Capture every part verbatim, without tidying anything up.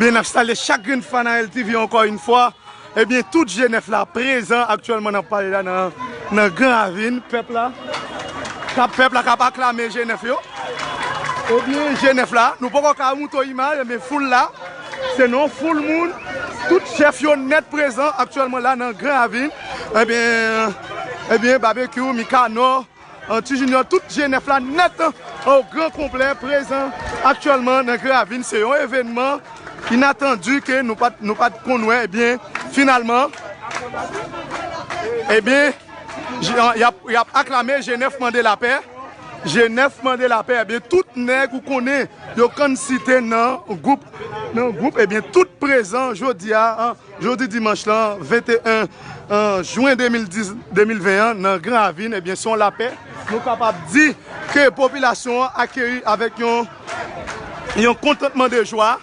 Byen, n ap salye chak grenn fan a L T V ankò yon fwa. Ebyen, tout G nèf la prezan aktyèlman, n ap pale la nan, nan Gran Ravin. Pèp la k ap, pèp la k ap aklame G nèf yo. Ebyen, G nèf la, nou poko ka montre w imaj, ebyen, foul la, se nan yon foul moun. Tout chèf yo nèt prezan aktyèlman la nan Gran Ravin. Ebyen, ebyen, Babekyou, Mikanò, Ti Junior, tout G nèf la nèt, o gran konplè, prezan aktyèlman nan Gran Ravin. Se yon evènman inatandi ke nou pa t, nou pa t konn wè. Ebyen, finalman, ebyen, j-, y ap, y ap aklame G nèf mande lapè. G nèf mande lapè. Ebyen, tout nèg ou konnen, yo konn site nan gwoup, nan gwoup, ebyen, tout prezan jodi a, an, jodi dimanch lan, venteyen, an, jen de mil dis, de mil ven an, nan Gran Ravin, ebyen, se yon lapè. Nou kapab di ke popilasyon an akeyi avèk yon, yon kontantman de jwa.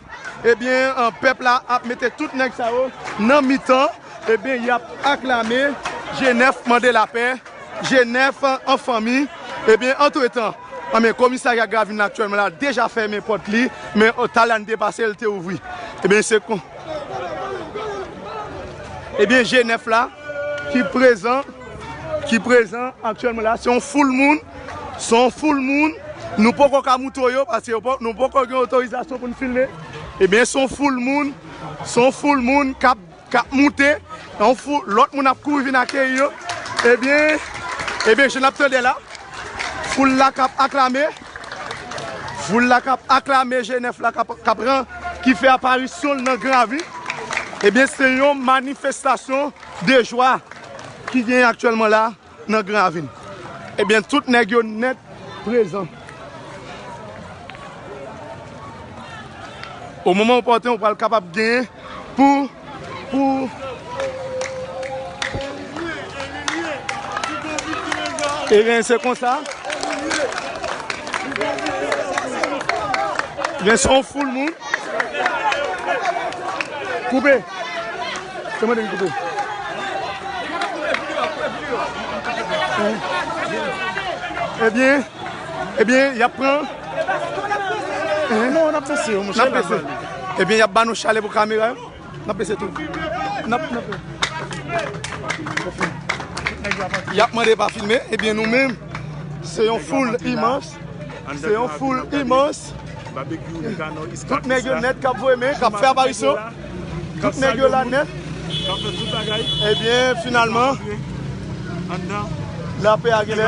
Ebyen, an, pèp la ap mete tout nèg sa yo nan mitan. Ebyen, y ap aklame G nèf mande lapè. G nèf an fanmi. Ebyen, antretan, anben, komisarya Gravin la aktyèlman la deja fèmen pòt li, men, o, talè a n te pase, l te ouvri. Ebyen, se kon, ebyen, G nèf la ki prezan, ki prezan aktyèlman la, se yon foul moun, se yon foul moun. Nou poko ka montre yo paske yo po-, nou poko gen otorizasyon pou n filme. Ebyen, se yon foul moun, se yon foul moun k ap k ap moute, yon foul, lòt moun ap kouri vin akeyi yo. Ebyen, ebyen, jan n ap tande la, foul la k ap aklame, foul la k ap aklame G nèf la k ap, k ap ran, ki fè aparisyon l nan Gran Ravin. Ebyen, se yon manifestasyon de jwa ki genyen aktyèlman la nan Gran Ravin. Ebyen, tout nèg yo nèt prezan. O moman opòten, ou pral kapab genyen pou, pou, ebyen, se konsa. Ebyen, se yon foul moun. Koupe. Se mwen ki koupe. Ebyen, ebyen, y ap pran. Non, n ap bese yo, monchè. N ap bese. Ebyen, y ap ba nou chalè pou kamera yo. N ap bese tou. N ap, n ap. Y ap mande pa filme. Ebyen, nou menm, se yon foul imans. Se yon foul imans. Tout nèg yo nèt k ap voye men, k ap fè aparisyon. Tout nèg yo la nèt. Ebyen, finalman, lapè a genlè.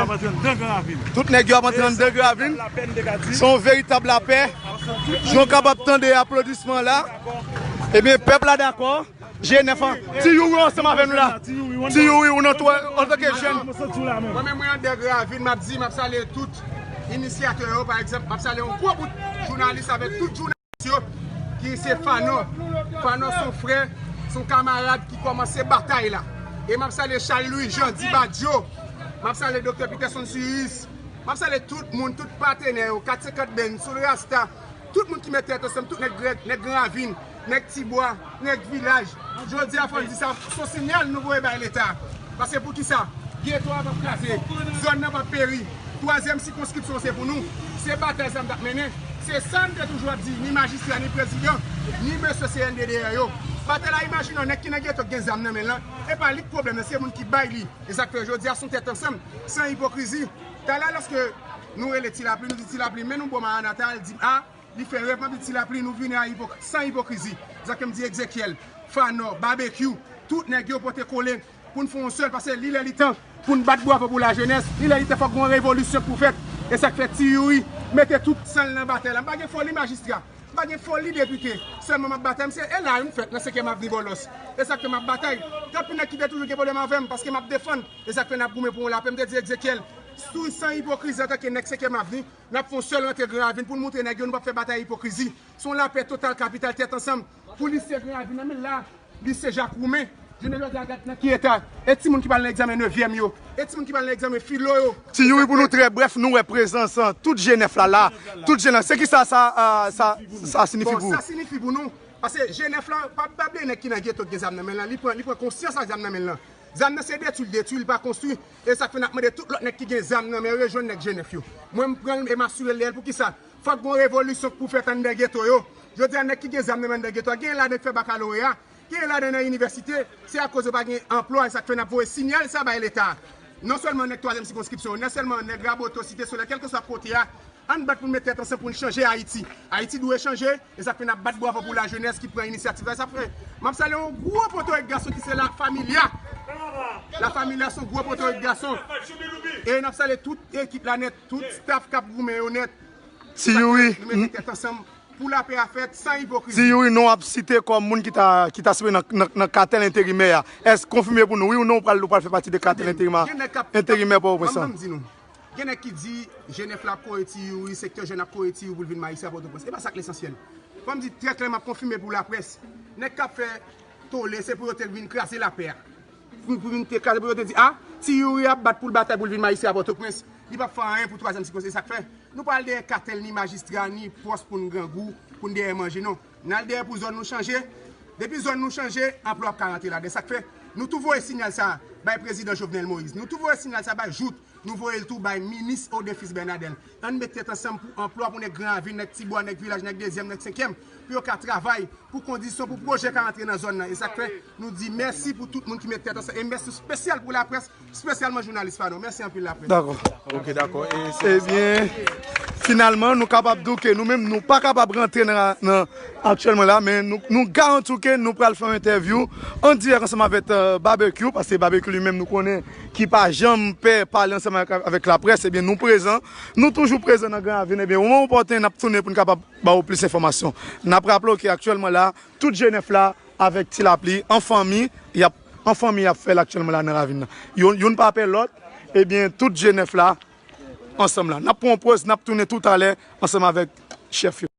Tout nèg yo ap antre anndan Gran Ravin. Se yon veritab lapè. Jan w kapab tande aplodisman la. Ebyen, pèp la dakò. G nèf an. Ti Youri ansanm avè nou la. Ti Youri, ou nan tou, antanke jèn. Mwen menm, mwen anndan Gran Ravin, m ap di, m ap salye tout inisyatè yo, pa egzanp, m ap salye yon gwo bout jounalis avèk tout jounalis yo, ki se Fanò. Fanò se yon frè, se yon kamarad ki kòmanse batay la. E m ap salye Charles Louis Jean, Di Badio. M ap salye Doktè Peterson Sirius. M ap salye tout moun, tout patenè yo, kat senkant Band, Soul Rasta, tout moun ki met tèt ansanm, tout nèg Gran, nèg Gran Ravin, nèg Tibwa, nèg vilaj. Jodi a, fò n di sa, se yon siyal nou voye bay Leta. Paske poukisa? Geto a p ap kraze, zòn nan p ap peri. Twazyèm sikonskripsyon se pou nou. Se batay sa m t ap mennen. Se sa m te toujou ap di, ni majistra, ni prezidan, ni mesye C N D D R yo. Batay la, imajine yon nèg ki nan geto ki gen zam nan men l lan, e pa li k pwoblèm nan, se moun ki bay li. E sa k fè jodi a, se yon tèt ansanm, san ipokrizi. Talè, lòske nou rele Ti Lapli, nou di Ti Lapli, men nou bò Maranata, l di, a, li fè rèv, m ap di Ti Lapli, nou vini a ipok-, san ipokrizi. Sa ke m di Ezekyèl, Fanò, Babekyou, tout nèg yo pote kole pou n fè yon sèl, paske li lè li tan pou n bat bravo pou lajenès, li lè li tan fòk gen yon revolisyon k pou fèt. E sa k fè Ti Youri mete tout san l nan batay la. M pa gen foli majistra, m pa gen foli depite, sèlman m ap batay, m se, e la m fèt nan senkyèm avni Bòlòs. E sa k fè m ap batay. Gen anpil nèg ki te toujou gen pwoblèm avè m, paske m ap defann. E sa k fè n ap goumen pou yon lapè. M te di Ezekyèl, sou, san ipokrizi, antanke nèg senkyèm avni, n ap fè yon sèl rantre Gran Ravin pou n montre nèg yo nou p ap fè batay ipokrizi. Se yon lapè total, kapital, tèt ansanm. Pou lise Gran Ravin nan men l la, lise Jak Woumen, Jounen jodi a, gad nan ki eta. E timoun ki pral nan egzamen nevyèm yo. E timoun ki pral nan egzamen filo yo. Ti Youri, pou nou trè brèf, nou wè prezans, an, tout G nèf la la. Tout G nèf. Se ki sa, sa, ah, sa, sa siyifi pou ou? Bon, sa siyifi pou nou. Paske G nèf la, pa, pa bliye nèg ki nan geto ki gen zam nan men l lan. Li pran, li pran konsyans ak zam nan men l lan. Zam nan se detwi, l detwi, li pa konstwi. E sa k fè n ap mande tout lòt nèg ki gen zam nan men yo, rejwenn nèg G nèf yo. Mwen, m pran l e m asire l de l. Poukisa? Fòk gon revolisyon pou fèt anndan geto yo. Jodi a, nèg ki gen zam nan men anndan geto a, genyen ladan ki fè bakaloreya, genyen ladan nan inivèsite. Se akoz yo pa gen anplwa, e sa k fè n ap voye siyal sa bay Leta. Non sèlman nèg twazyèm sikonskripsyon, non sèlman nèg Raboto, Site Solèy, kèlkeswa kote a, ann bat pou n met tèt ansanm pou n chanje Ayiti. Ayiti dwe chanje, e sa k fè n ap bat bravo pou lajenès ki pran inisyativ la. E sa k fè, m ap salye yon gwo potorik gason ki se La Familia. La Familia se yon gwo potorik gason. E n ap salye tout ekip la nèt, tout staff k ap goumen yo nèt. Ti Youri, nou mete tèt ansanm pou lapè a fèt san ipokrizi. Ti Youri, non w ap site kòm moun ki ta, ki ta sipoze nan, nan, nan katèl enterimè a. Èske konfime pou nou, wi ou non, ou pral, ou pral fè pati de katèl enterimè, enterimè Pòtoprens lan? Ban m di nou. Gen nèg ki di G nèf la ap kore Ti Youri, sektè jèn ap kore Ti Youri pou l vin majistra Pòtoprens. E pa sa k lesansyèl. Ban m di trè klè, m ap konfime pou laprès. Nèg k ap fè tole, se pou yo te vin kraze lapè a. Pou, pou vin te kraze, pou yo te di, a, Ti Youri ap bat pou l batay pou l vin majistra Pòtoprens. Li p ap fè anyen pou twazyèm sikonskripsyon. Sa k fè, nou pa al dèyè katèl, ni majistra, ni pòs pou n grangou, pou n dèyè manje, non. N al dèyè pou zòn nou chanje. Depi zòn nou chanje, anplwa ap ka rantre ladan. Sa k fè, nou tou voye siyal sa a bay prezidan Jovenel Moïse. Nou tou voye siyal sa a bay Jouthe. Nou voye l tou bay minis Audefis Bernadel. Ann met tèt ansanm pou anplwa pou nèg Gran Ravin, nèg Tibwa, nèg Vilaj, nèg Dezyèm, nèg Senkyèm, pou yo ka travay, pou kondisyon, pou pwojè ka rantre nan zòn nan. E sa k fè, nou di mèsi pou tout moun ki met tèt ansanm. E mèsi espesyal pou laprès, espesyalman jounalis pa nou. Mèsi anpil, laprès. Dakò. Ok, dakò. E se Ebyen, finalman, nou kapab di w ke nou menm, nou pa kapab rantre nan, nan, aktyèlman la, men nou, nou garanti w ke nou pral fè yon entèvyou an dirèk ansanm avèk, euh, Babekyou, paske Babekyou li menm nou konnen ki pa janm pè pale ansanm avèk, avèk laprès, ebyen nou prezan, nou toujou prezan nan Gran Ravin, ebyen moman opòtèn n ap tounen pou n kapab ba w plis enfòmasyon. N ap raple w ke aktyèlman la, tout G nèf la avèk Ti Lapli an fanmi, y ap, an fanmi y ap fè l aktyèlman la nan ravin nan. Youn, youn pa pè lòt, ebyen tout G nèf la ansanm la. N ap pran yon poz, n ap tounen toutalè ansanm avèk chèf yo.